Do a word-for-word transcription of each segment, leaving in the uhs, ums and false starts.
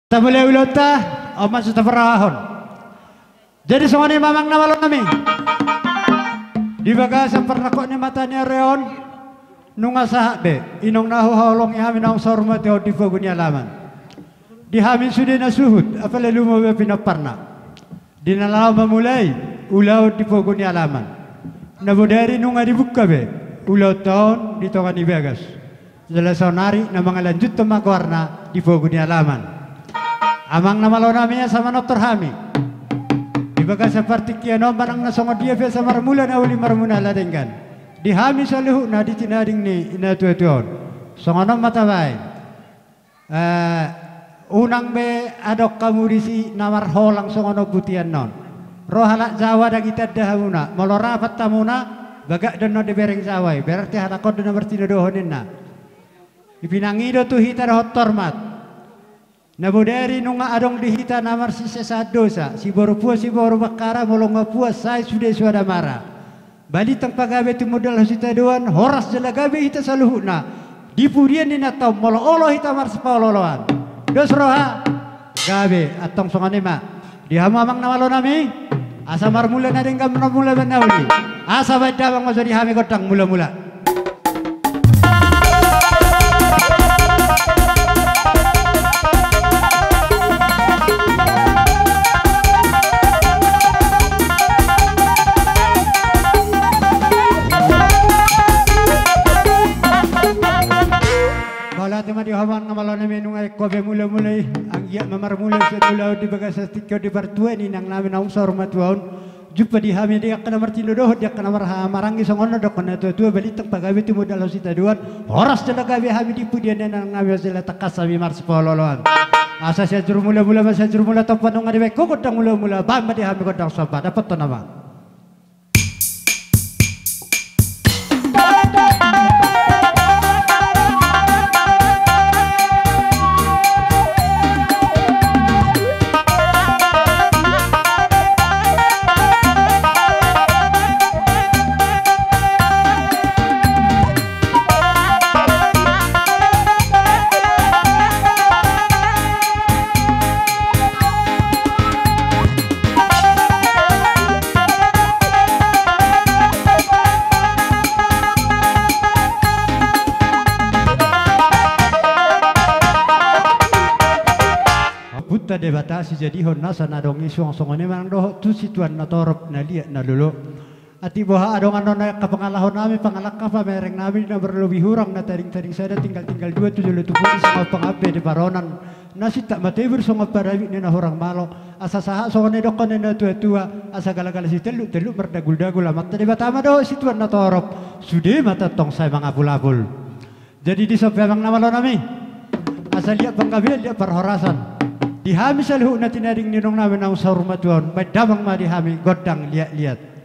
Tamulai ulaonta, on ma so taparrohahon. Jadi songon i ma amang na malo nami. Di bagasan parnangkok ni mata ni ari on, nunga sahat be inong na huhaholongi hami naung saur matua on di pogu ni alaman. Di hami sude na suhut, apala lumo be pinomparna. Di na laho mamulai ulaon di pogu ni alaman. Na bodari nunga dibuka be ulaonta on di tonga ni bagas. Jala saonari na mangalanjuthon ma goarna di pogu ni alaman. Amang na malo nami, asa manortor hami. Di bagasan partingkian on manang na songon dia pe asa marmula na uli marmula na denggan. Di hami saluhutna di tinading ni natuatua on. Songon on ma tabaen. Eh, unang be adong hamu disi na marholang songon on butianna on. Ro halak Jawa ndang itanda hamuna, molo rapat hamuna, bagak do annon dibereng Jawa i, berarti halak on do na martinodohon ninna. Ipinangido tu hita dohot hormat. Na bodari nunga adong di hita na marsisesaan dosa, siboru pua siboru bangkara, molo nga puas sai sude soada mara. Balintang pagabe tumundalhon sitadoan, horas jala gabe hita saluhutna. Di pudian ni inanta on molo olo hita marsipaolooloan. Dos roha, gabe, antong songon i ma. Di hamu amang na malo nami, asa marmula na denggan marmula na uli. Asa baen damang ma jo di hami gondang mulamula. Mauliate ma di hamu amang na malo nami, nunga ingkon be mulamula i, anggiat ma marmula sian ulaon di bagasan tingki on di partua ni inang nami naung saur matua on. Jumpa di hami di angka na martinodohon, di angka na marhaha maranggi, songon na dohonon ni natuatua, balintang pagabe tumundalhon sitadoan, horas jala gabe hami di pudian ni inang nami, jala tangkas hami marsipaolooloan. Asa sian juru mulamula ma sian juru mula tompa, nunga dibaen ho gondang mulamula, baen ma di hami gondang somba, dapothon nama. Ompunta Debata sijadihon nasa na adong i, suang songon i ma nang dohot tu situan na torop na liat na lolo. Atik boha adong annon angka pangalaho nami, pangalangka pamereng nami na marlobi hurang, na tading-tading sada, tinggal-tinggal dua, tu jolo tu pudi, songon pangampe di paronan, na sintak matebur songon padabit ni na hurang malo, asa sahat songon na nidokkon ni natuatua, asa gala-gala sitelluk-telluk mardagul-dagul, Amanta Debata ma dohot situan na torop, sude ma tongtong sai mangapul-apul. Jadi dison pe amang na malo nami, asa liat panggabean liat parhorasan. Di hami saluhutna tinading ni inong nami naung saur matua on, baen damang ma di hami gondang liat-liat.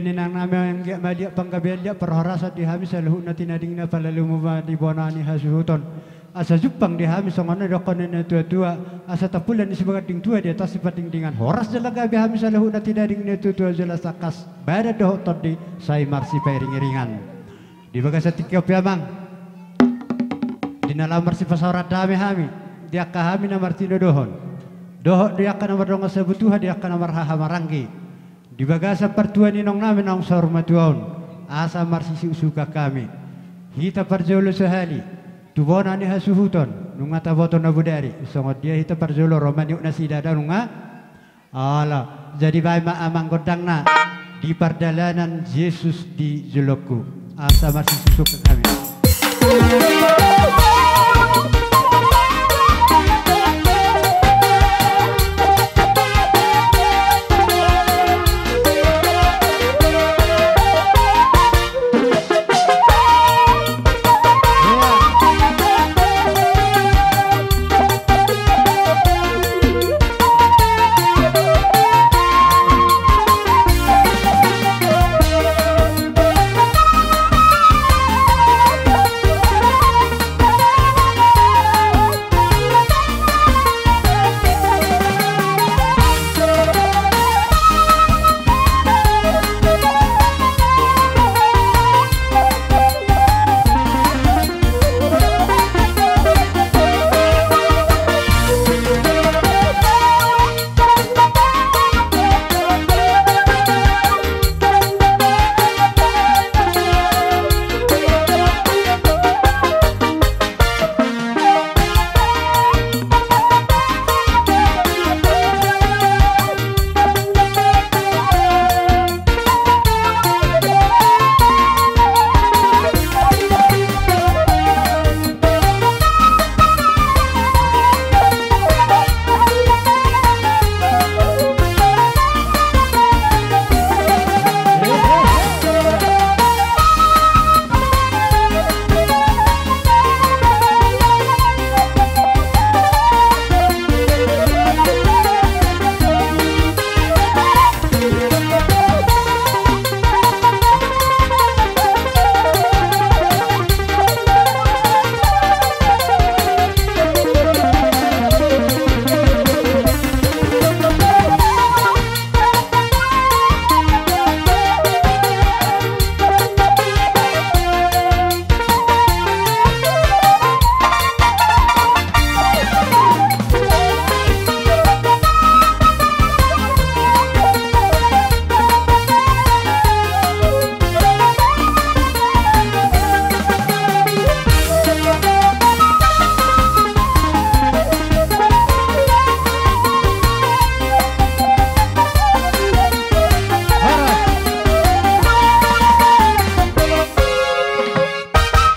Inang nami, anggiat ma liat panggabean, liat parhorasan di hami saluhutna, tinadingna pala lumobi ma di bona ni hasuhuton. Asa jumpang di hami songon na nidokkon ni na tuatua, asa tampulan ni sibaganding tua, di atas sipandingdingan, horas jala gabe hami saluhutna, tinading ni na tuatua jala tangkas badan dohot tondi sai marsipairingiringan. Di bagasan tingki on pe amang, di na laho marsipasaoran dame hami, di angka hami na martinodohon dohot di angka na mardongan sabutuha, di angka na marhahamaranggi, di bagasan partua ni inong nami naung saur matua on, asa marsisiuksukan hami. Hita parjolo sahali tu bona ni hasuhuton, nunga taboto na bodari songon dia hita parjolo ro maniuk nasida, da nunga. Olo, jadi baen ma amang gondangna, Di Pardalanan Jesus di Jolongku. Asa marsisiuksukan hami.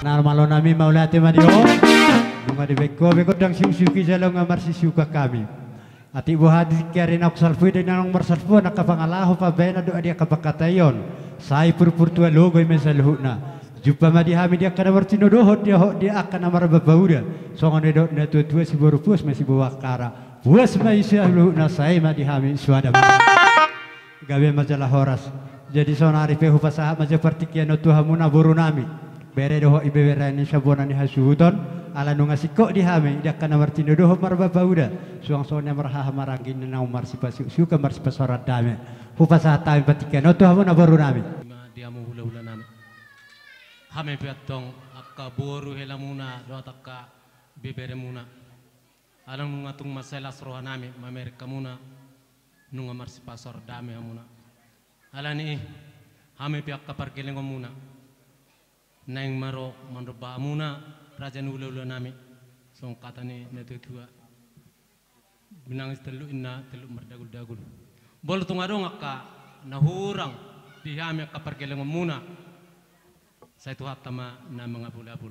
Na malo nami, mauliate ma di ho. Nunga dibaen ho be gondang siuksiuk i jala nunga marsisiukan hami. Atik boha di tingki ari naung salpu i, di na naung marsalpuon angka pangalaho, pambahenan dohot di angka pangkataion, sai purpur tua logo i ma saluhutna. Jumpa ma di hami di angka na martinodohon dohot di angka na marpambahen uda. Songon na nidok ni na tuatua, siboru puas ma siboan kara, puas ma i saluhutna, sai ma di hami suada ma. Gabe ma jala horas. Jadi saonari pe hupasahat ma jala partingkian on tu hamuna boru nami, bere dohot ibebere ni sabona ni hasuhuton, ala nunga singkop di hami di angka na martinodohon, marpambahen uda, suang songon i marhahamaranggi, na naung marsipasiuksiukan, marsipasaoran dame. Hupasahat hami partingkian on tu hamuna boru nami. Ima di hamu hulahula nami. Hami pe antong angka boru helamuna dohot angka beberemuna, ala nunga tung mansai las roha nami mamereng hamuna, nunga marsipasaor dame hamuna. Alani i, hami pe angka pargellengonmuna, naeng ma ro mandomba hamuna, raja ni hulahula nami, songon hata ni na tuatua: Binanga sitelluk inna, telluk mardaguldagul. Molo tung adong angka na hurang di hami angka pargellengonmuna, sai Tuhanta ma na mangapulapul.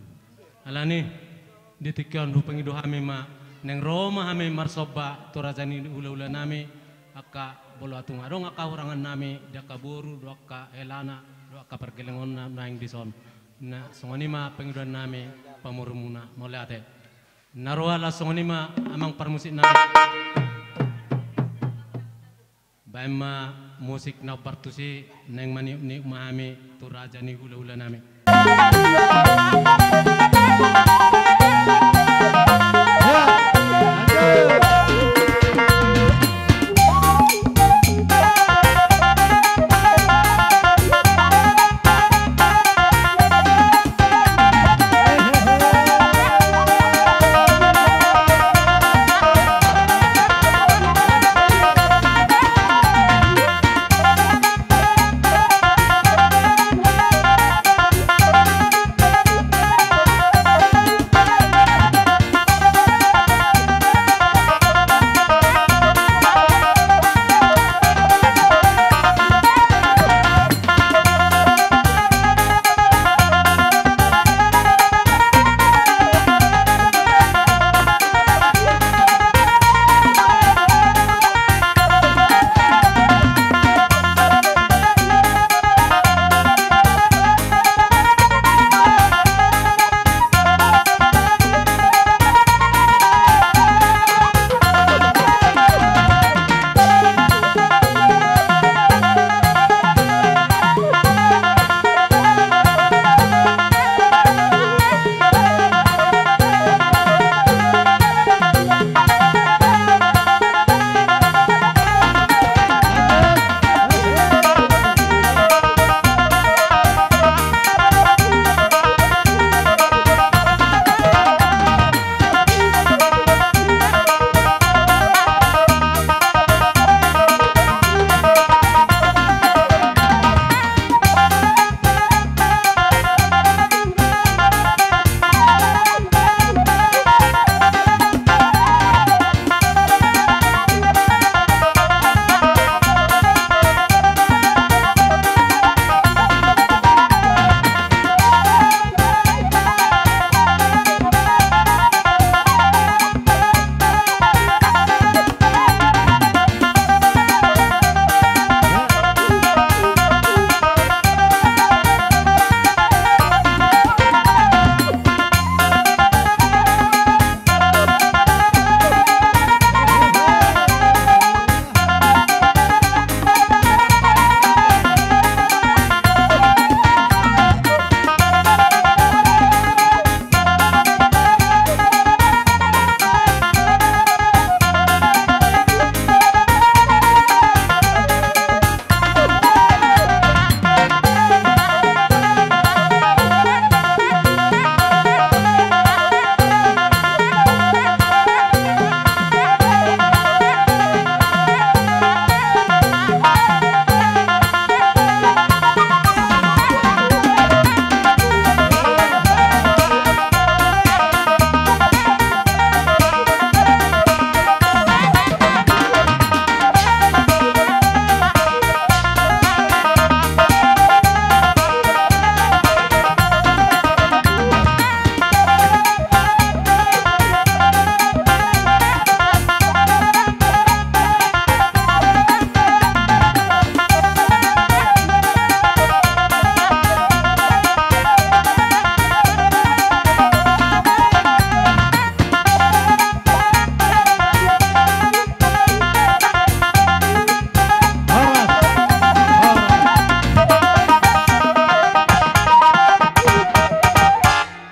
Alani i, di tingki on hupangido hami ma, naeng ro ma hami marsomba tu raja ni hulahula nami, angka molo tung adong angka hurangan nami di angka boru dohot angka helana dohot angka pargellengonna naeng dison. Na songon i ma pangidoan nami, pamorumuna. Mauliate. Na ro ala songon i ma amang parmusik nami. Baen ma musik na hombar tusi, naeng maniupniup ma hami tu raja ni hulahula nami.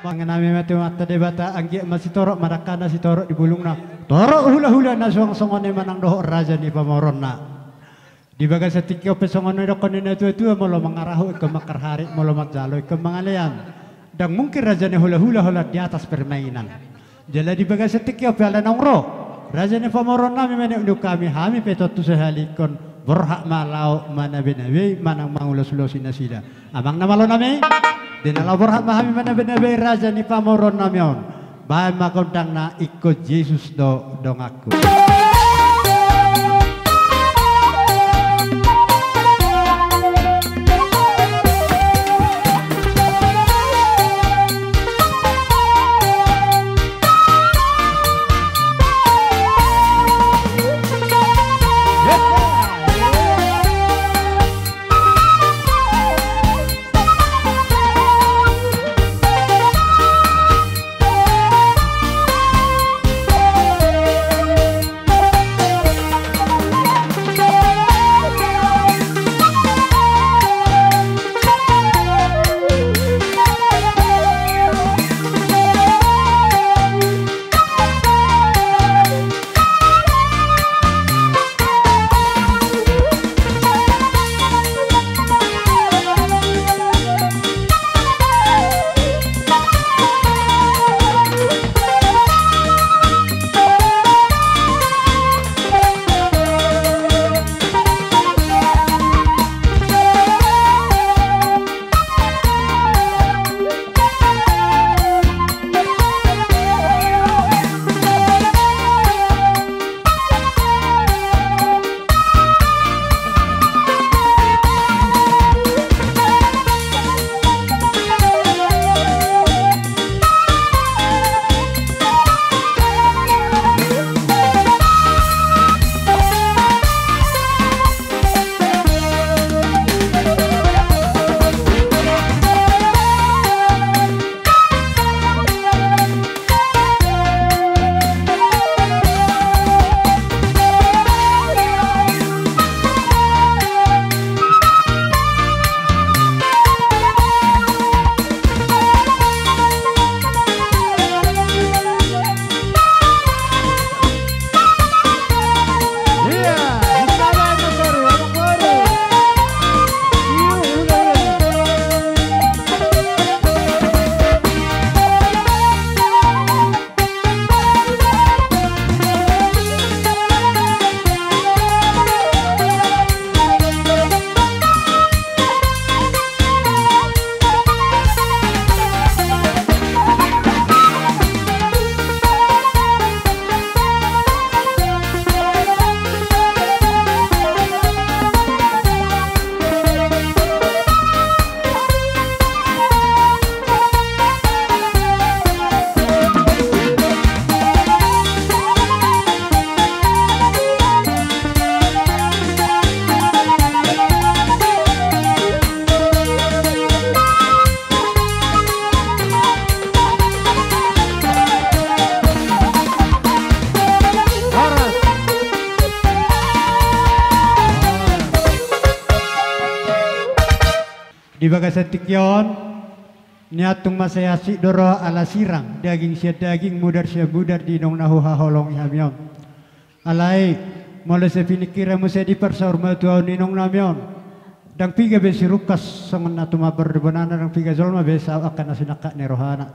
Mangenami ma tu Amanta Debata, anggiat ma sitorop ma dangkana, sitorop di bulungna, torop hulahula na suang songon i manang dohot raja ni pamoruonna. Di bagasan tingki on pe songon na nidokkon ni natuatua, molo mangarahut ingkon mangkarhari, molo manjalo ingkon mangalean. Ndang mungkin raja ni hulahula holan di atas permainan. Jala di bagasan tingki on pe ala naung ro raja ni pamoruonnami maniupniup hami, hami pe tontu sahali ingkon borhat ma laho manabinabei manang mangulosulosi nasida. Amang na malo nami, di na laho borhat ma hami manabinabei raja ni pamoruonnami on. Baen ma gondangna, ingkon Jesus do donganku. Di bagasan tingki on, nian tung mansai hansit do roha ala sirang, daging sian daging, mudar sian mudar di inong na huhaholongi hami on. Alai, molo sai piningkiran muse di parsaurmatuaon ni inong nami on, ndang piga be sirungkas songon na tumambar di bonana, ndang piga jolma be saut angka na sinangkap ni rohana.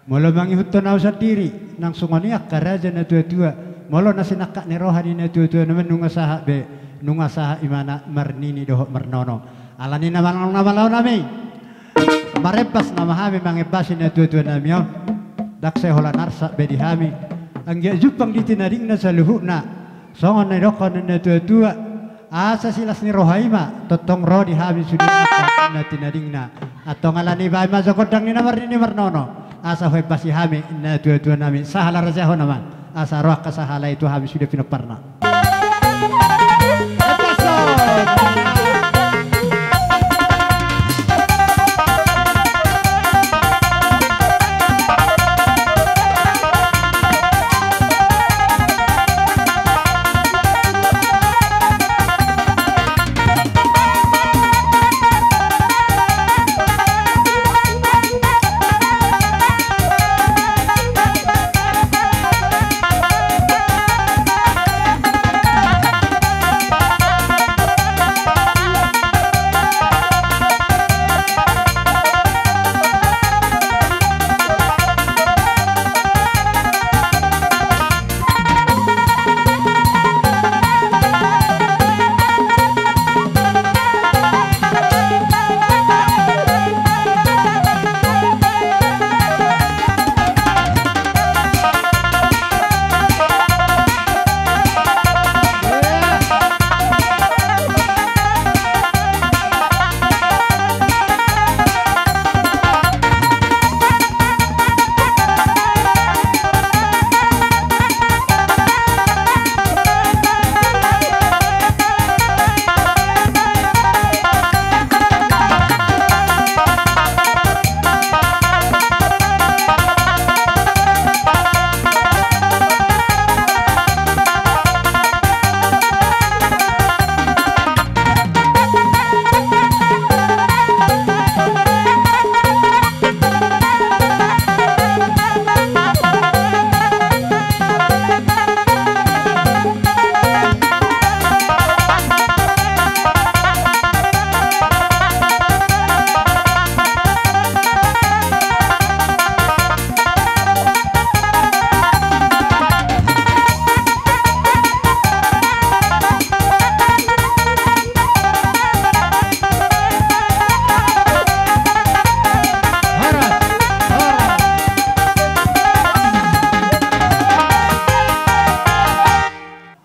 Molo mangihuthon ahu sandiri, nang songon i angka raja na tuatua, molo na sinangkap ni roha ni na tuatua nami nunga sahat be, nunga sahat imana marnini dohot marnono. Alani na malo, na malo nami, marembas nama hami mangembasi na tuatua nami on. Ndang sai holan arsak be di hami, anggiat jumpang di tinadingna saluhutna songon na nidokkon ni na tuatua. Asa silas ni roha i ma tongtong ro di hami sude na tinadingna. Antong alani i baen ma jo gondang ni na marnini marnono, asa huembasi hami na tuatua nami. Sahala raja ho nama, asa ro angka sahala i tu hami sude pinomparna.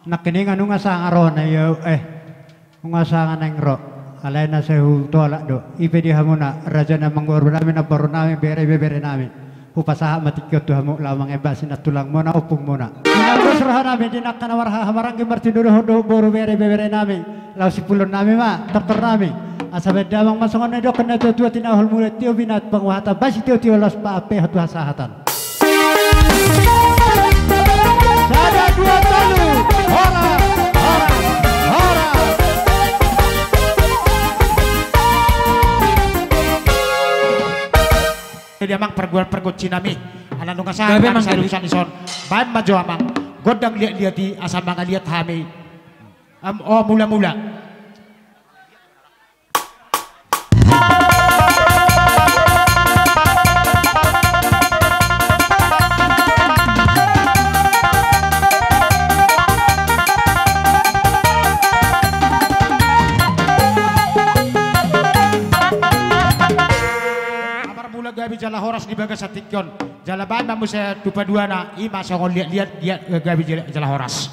Nangkiningan nunga sanga ro na i, eh. Nunga sanga naeng ro, alai na sai hutolak do. I pe di hamuna, raja na manggoru nami, namboru nami, bere ibebere nami. Hupasahat ma tingki on tu hamu, laho mangembasi na tulang muna, ompung muna. Di na dos roha nami, di angka na marhaha maranggi, martinodohon dohot boru, bere ibebere nami. Laho simpulon nami ma, tortor nami. Asa baen damang ma songon na nidokkon na tuatua, tinahul mula tio binat panguhatan, basi tiotio laos paampe ho tu hasahatan. Sada, dua, tolu. Horas, horas, horas. Jadi amang pargual pargonsi nami, ala nunga sahat, gabe amang, salusan i son. Baen ma jo amang gondang liatliat i asa mangaliat hami. Am, o, mula-mula. Amar mula gabe jala horas di bagasan tingki on. Jala baen ma muse tu paduana, i ma songon liatliat, liat, eh, gabe jala, jala horas.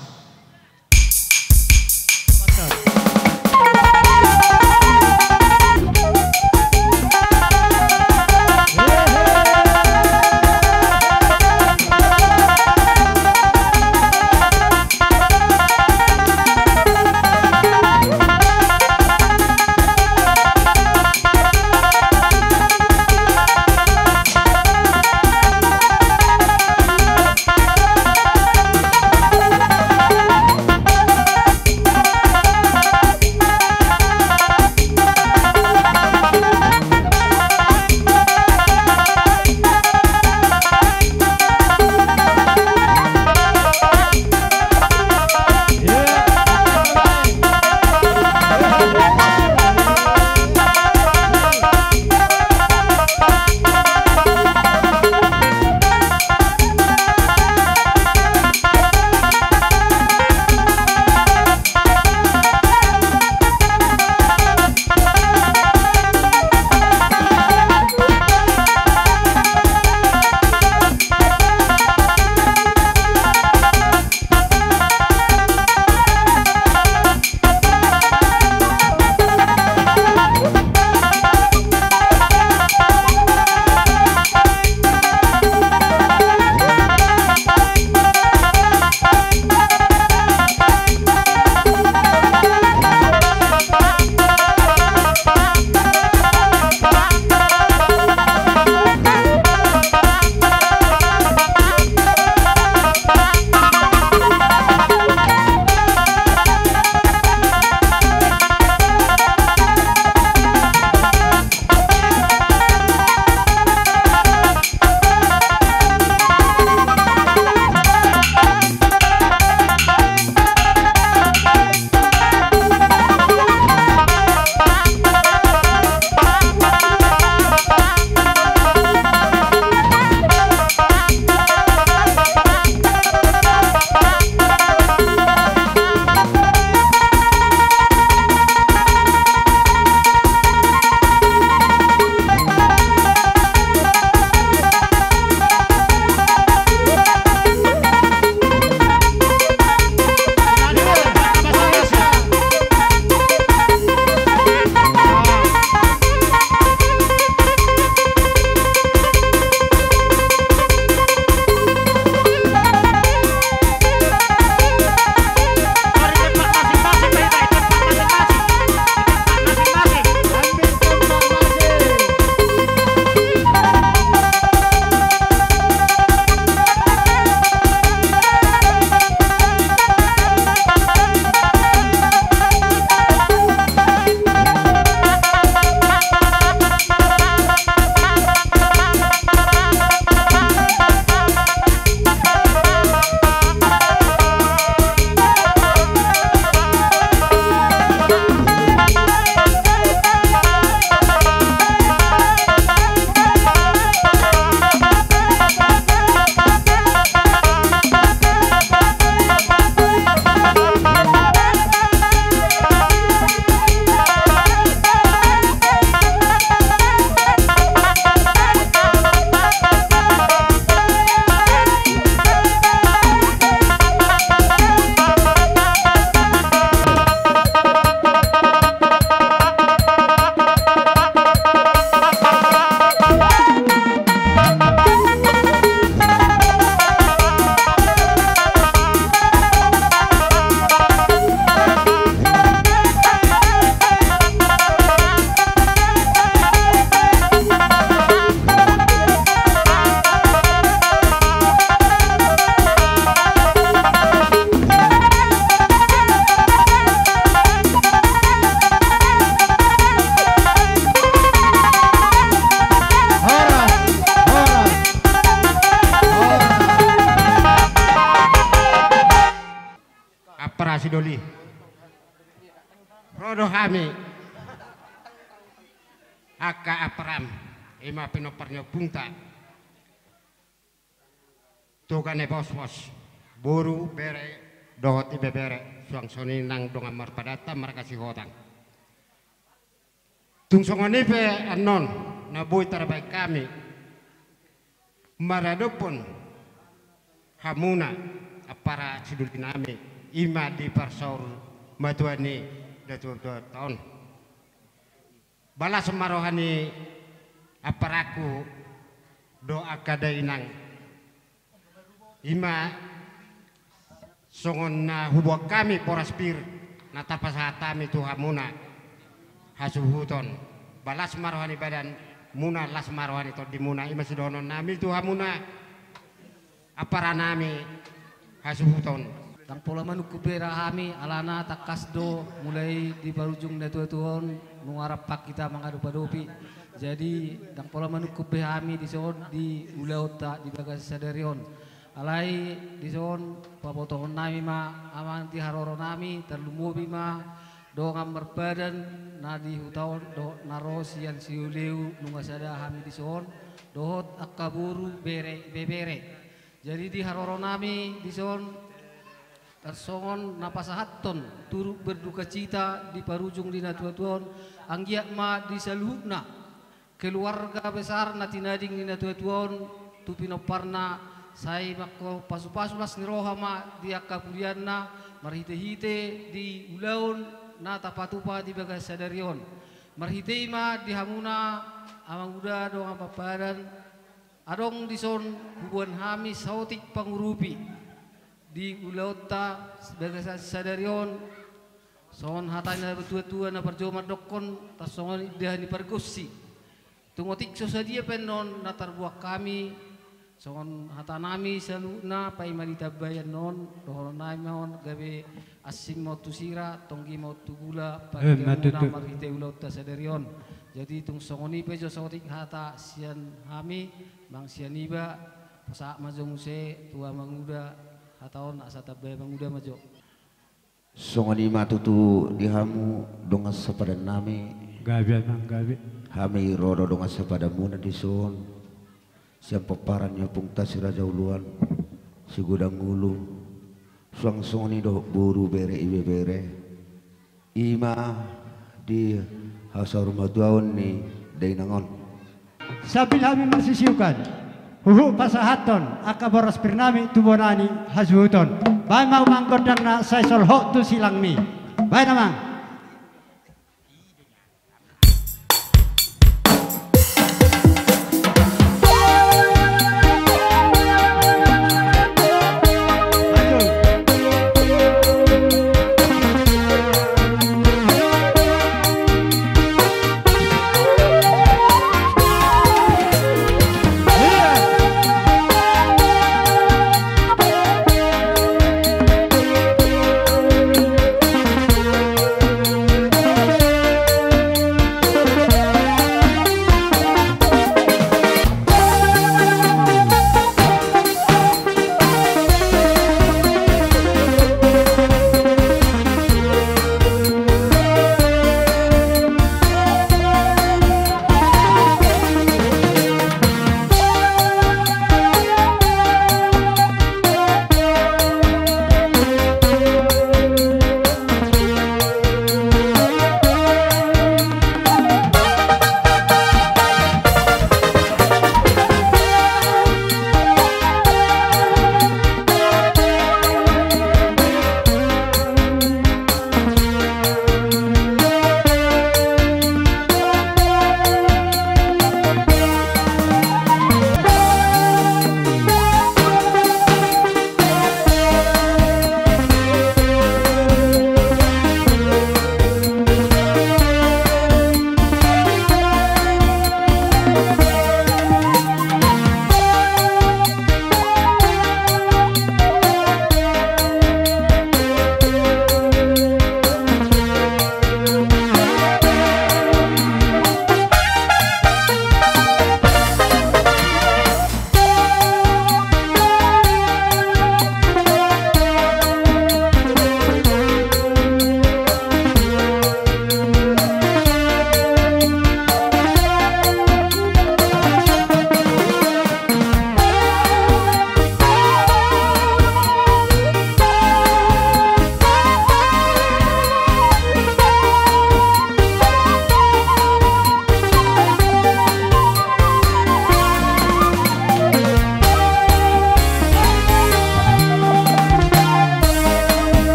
Sidoli. Ro do hami angka aparam, ima pinompar ni ompunta. Toga ni bospos, boru, bere, dohot ibebere, suang songon i nang dongan marpadanta marga Sihotang. Tung songon i pe annon na boi tarbaen hami maradophon hamuna ampara sidolinami, ima di parsaur matua ni natuatuanta on. Balas ma roha ni amparangku dohot angka dainang. Ima songon na huboan hami boras pir na tarpasahat hami tu hamuna hasuhuton. Balas ma roha ni badanmuna, las ma roha ni tondimuna. Ima sidohononnami tu hamuna amparanami hasuhuton. Ndang pola manungkun be ra hami, alana tangkas do mulai di parujung natuatua on nunga rap hita mangadopadopi. Jadi ndang pola manungkun be hami dison di ulaonta di bagasan sadari on. Alai dison pabotohonnami ma amang di haroronami, tarlumobi ma dongan marpadan na di huta on dohot na ro sian siuleu nunga sada hami dison, dohot angka boru, bere, ibebere. Jadi di haroronami dison, tarsongon na pasahathon turut berdukacita di parujung ni natuatua on, anggiat ma di saluhutna keluarga besar na tinading ni natuatua on tu pinomparna, sai mangko pasupasu las ni roha ma di angka pudianna, marhitehite di ulaon na tapatupa di bagasan sadari on. Marhite i ma di hamuna amanguda dongan marpadan, adong dison huboan hami saotik pangurupi di ulaonta bagasan sadari on. Songon hata ni natuatua na parjolo mandokkon, tarsongon indahan ni pargonsi. Tung otik so sadia pe annon na tarbuat hami, songon hatanami saluhutna, paima ditambai annon, dohononnami ma on, gabe asing ma on tu sira, tonggi ma on tu gula, eh, pangkeamuna tutu, marhite ulaonta sadari on. Jadi tung songon i pe jo saotik hata sian hami, mang sian iba, pasahat ma jo muse tu amanguda hata on, asa tambai amanguda ma jo. Songon i ma tutu di hamu dongan sapadannami. Gabe amang, gabe. Hami ro do dongan sapadanmuna dison. Sian pomparan ni ompungta Si Raja Uluan, Si Godang Ulu. Suang songon i dohot boru, bere, ibebere. Ima di hasaurmatuaon ni dainang on. Sambil hami marsisiukan, huhut pasahathon angka boras pirnami tu bona ni hasuhuton. Baen ma amang gondangna, sai solhot tu silangmi. Baen amang.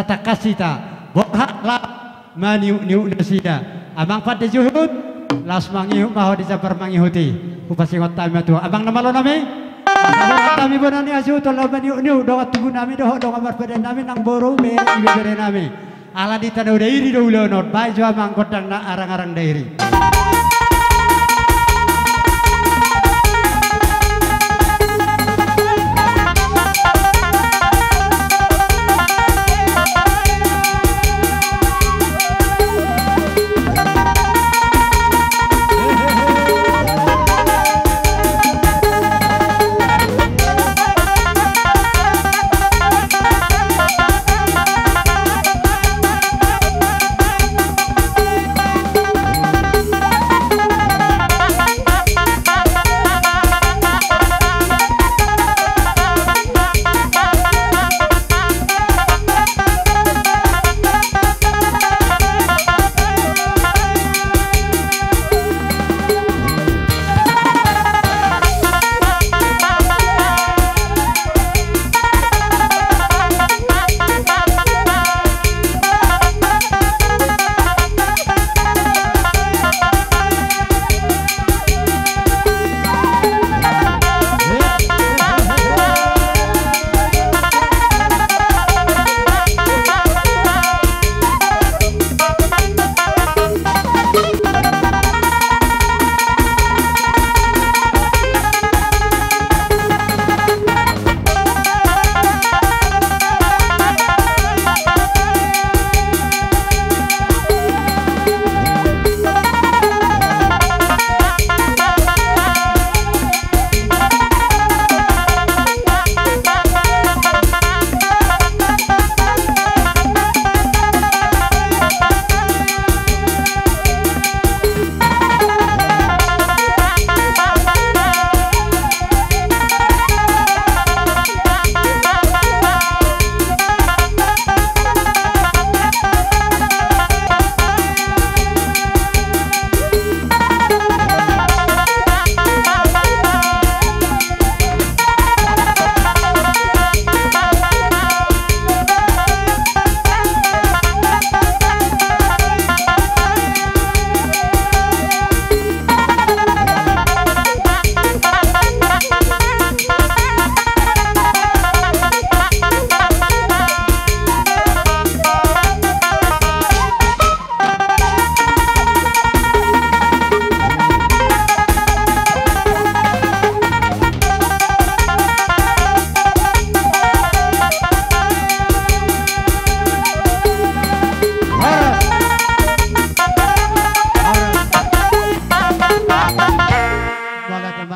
Tangkas hita, borhat laho maniukniuk nasida. Amang pande juhut, laos mangihut ma ho di jambar mangihut i. Hupasingot hami ma tutu. Amang na malo nami, asa borhat hami bona ni hasuhuton laho maniukniuk dongan tubu nami dohot dongan marpadan nami nang boru, bere, ibebere nami. Ala di tano Dairi do ulaon on, baen jo amang gondang na arangarang Dairi.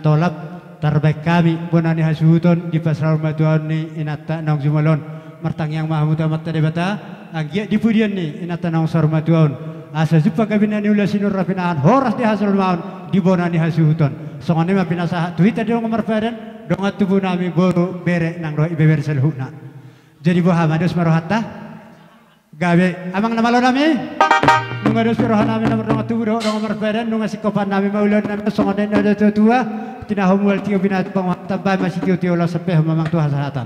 Tolap. Tarbaen hami bona ni hasuhuton di pasarmatuaon ni inanta naung jumolo on. Martangiang ma hamu tu Amanta Debata, anggiat di pudian ni inanta naung saur matua on, asa jumpang gabe na niula, sinur pinahan, horas di hajolmaon di bona ni hasuhuton. Songon i ma pinasahat tu hita di dongan marpadan, dongan tubu nami, boru, bere nang dohot ibebere saluhutna. Jadi boha ma, dos ma rohanta? Gabe, amang na malo nami. Nunga dos pe roha nami na mardongan tubu dohot dongan marpadan, nunga singkopan nami ma ulaon nami songon na nidok ni natuatua. Tinahu mual tio binatang, tambai ma sitiotio, laos sampe hamu amang tu hasahatan.